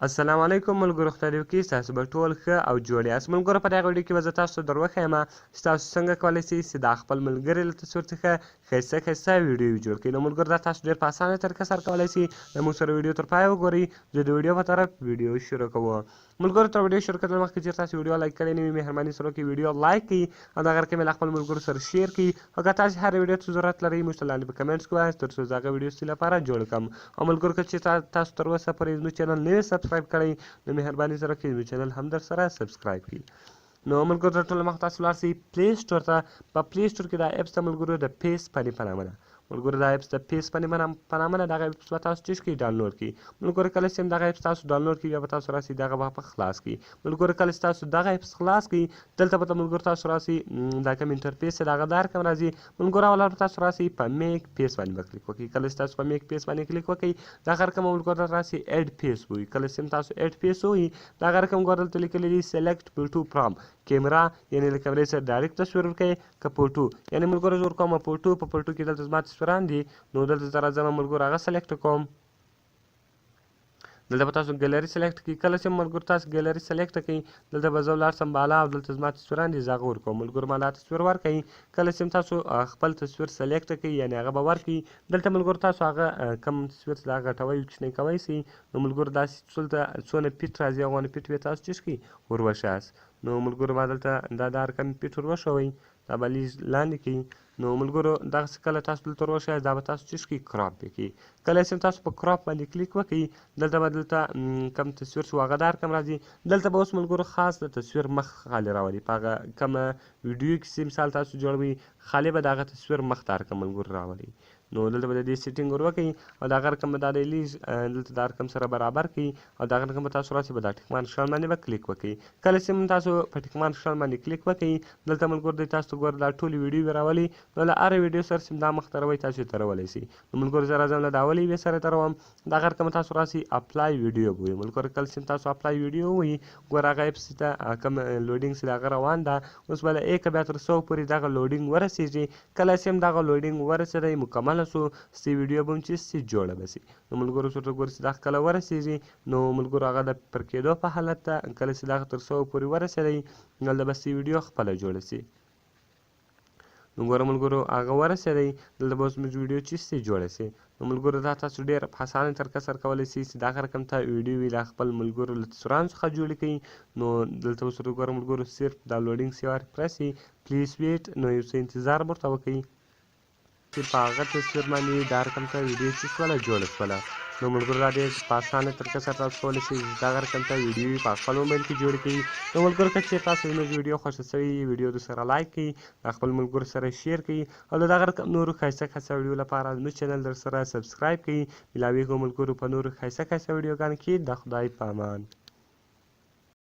السلام علیکم ملګرو، خدای دې وکړي تاسو به ټول ښه او جوړ یاست. ملګرو، په دغه ویډیو کې به زه تاسو ته در وښایم چې تاسو څنګه کولی شئ چې دا خپل ملګري له تصویر څخه ښایسته ښایسته ویډیو جوړ کړئ. نو ملګرو، دا تاسو ډېر په اسانه طریقه سره کولی شئ. له موږ سره ویډیو تر پایه وګورئ. زه د ویډیو په طرف ویډیو شروع کوو. ملګرو، تر ویډیو شروع کېدلو مخکې چېرې تاسو ویډیو لایک کړې نه وي، مهرباني سره وکړئ ویډیو لایک کړئ او دغه رقم یې له خپل ملګرو سره شیر کړئ. او که تاسو هر ویډیو ته ضرورت لرئ، موږ ته لاندې په کمنټس کې ووایاست، تر څو زه هغه ویډیو ستاسو لپاره جوړ کړم. او ملګرو، که چېرې تاسو تر اوسه پورې زموږ چینل نه وي سبسکرایب کړی، نو مهرباني سره وکړئ زموږ چینل هم در سره سبسکرایب کړئ. نو ملګرو، تر ټولو مخ تاسو لاړ شئ پلی سټور ته. په پلی سټور کې دا اپس ته ملګرو، د فیس پني په نامه ده. ملګرو، دا اپس د فیس پني په نامه ده. دغه اپس به تاسو چې کړئ ډاونلوډ کړئ. ملګرو، کله چې دغه اپس تاسو ډاونلوډ کړئ، بیا به تاسو راسئ دغه به په خلاص کړئ. ملګرو، کله چې تاسو دغه اپس خلاص کړئ، دلته به ملګرو تاسو راسئ دا کوم انټرفیس دغه دار کوم راځي. ملګرو، اول تاسو راسئ په میک فیس باندې به کلیک وکړئ. کله چې تاسو په میک فیس باندې کلیک وکړئ، دغه رقم ملګرو راسئ اډ فیس وي. کله چې تاسو اډ فیس وي، دغه رقم ګور دلته لیکلي دي سلیکټ فوټو فرام کیمرا، یعنی له کمرې سره ډایرکټ تصویر ورکوي که فوټو. یعنی ملګرو، زه ورکوم فوټو. په فوټو کې دلته زما تصویران دي، نو دلته زه راځم ملګرو، هغه سلیکټ کوم. دلته به تاسو ګالري سلیکټ کړئ. کله چې ملګرو تاسو ګالري سلیکټ کړئ، دلته به زه ولاړ شم بالا او دلته زما تصویران دي، زه هغه ورکوم. ملګرو، ما دا تصویر ورکړئ. کله چې تاسو خپل تصویر سلیکټ کړئ، یعنی هغه به ورکړئ. دلته ملګرو تاسو هغه کم تصویر چې دا غټوي کوچنی کوی شئ. نو ملګرو، داسې دلته څونه فیټ راځي، هغونه فیټ به تاسو چې کړئ وروښیاست. نو ملګرو، ما دلته دا دا رقم فیټ وروښوئ، دا به لږ لاندې کړئ. نو ملګرو، دغسې کله تاسو دلته وروښیاست، دا به تاسو چې کړئ کراپ یې کړئ. کله چې تاسو په کراپ باندې کلیک وکړئ، دلته به دلته کم تصویر چې هغه دا رقم راځي. دلته به اوس ملګرو خاص د تصویر مخ خالي راولي. په هغه کومه ویډیو کې چې مثال تاسو جوړوئ، خالي به د هغه تصویر مخ دا رقم ملګرو راولي. نو دلته به د دې سیټینګ ور وکړئ او دغه رقم به دا دی لږ دلته دا رقم سره برابر کړئ. او دغه رقم به تاسو راسئ به دا ټیکمان شان باندې به کلیک وکړئ. کله چې تاسو په ټیکمان شان باندې کلیک وکړئ، دلته ملګرو دی تاسو ته ګوره دا ټولې ویډیو راولي. نو له هرې ویډیو سره چې دا مخ ته روئ، تاسو یې ترولی شئ. نو ملګرو، زه راځم له دا اولې ویې سره تروم. دغه رقم تاسو راسئ اپلای ویډیو به وایي. ملګرو، کله چې تاسو اپلای ویډیو وایي، ګوره هغه اپس ته کوم لوډینګ چې هغه روان ده. اوس به له ایکه بیا تر سو پورې دغه لوډینګ ورسېږي. کله چې هم دغه لوډینګ ورسېدی، مکمله سو، ستې ویډیو به هم چې ستې جوړه به سي. نو ملګرو، ورته ګورئ چې دا کله ورسېږي. نو ملګرو، هغه د پر کېدو په حالت ده. کله چې دغه تر سو پورې ورسېدی، دلته به ستې ویډیو خپله جوړه سي. نو ګوره ملګرو، هغه ورسېدی. دلته به اوس موږ ویډیو چې ستې جوړه سي. نو ملګرو، دا تاسو ډېر په اسانه طریقه سره کولی شئ چې دغه رقم ته ویډیو وي له خپل ملګرو له تصویرانو څخه جوړې کړئ. نو دلته اوس ورته ګوره ملګرو، صرف دا لوډینګ سی وار پرسي پلیز ویټ. نو یو څه انتظار به ورته وکړئ چې په هغه تصویر باندې دا رقم ته ویډیو چې سوله جوړه شوله. نو ملګرو، دا ډېر په اسانه طریقه سره تاسو کولی شئ چې دغه رقم ته ویډیو په خپل موبایل کې جوړې کړئ. نو ملګرو، که چېرې تاسو زموږ ویډیو خوښه شوې، ویډیو در سره لایک کړئ، د خپل ملګرو سره شیر کړئ او د دغه رقم نورو ښایسته ښایسته ویډیو لپاره زموږ چینل در سره سبسکرایب کړئ. ملاویږو ملګرو په نورو ښایسته ښایسته ویډیوګانو کې. د خدای په امان.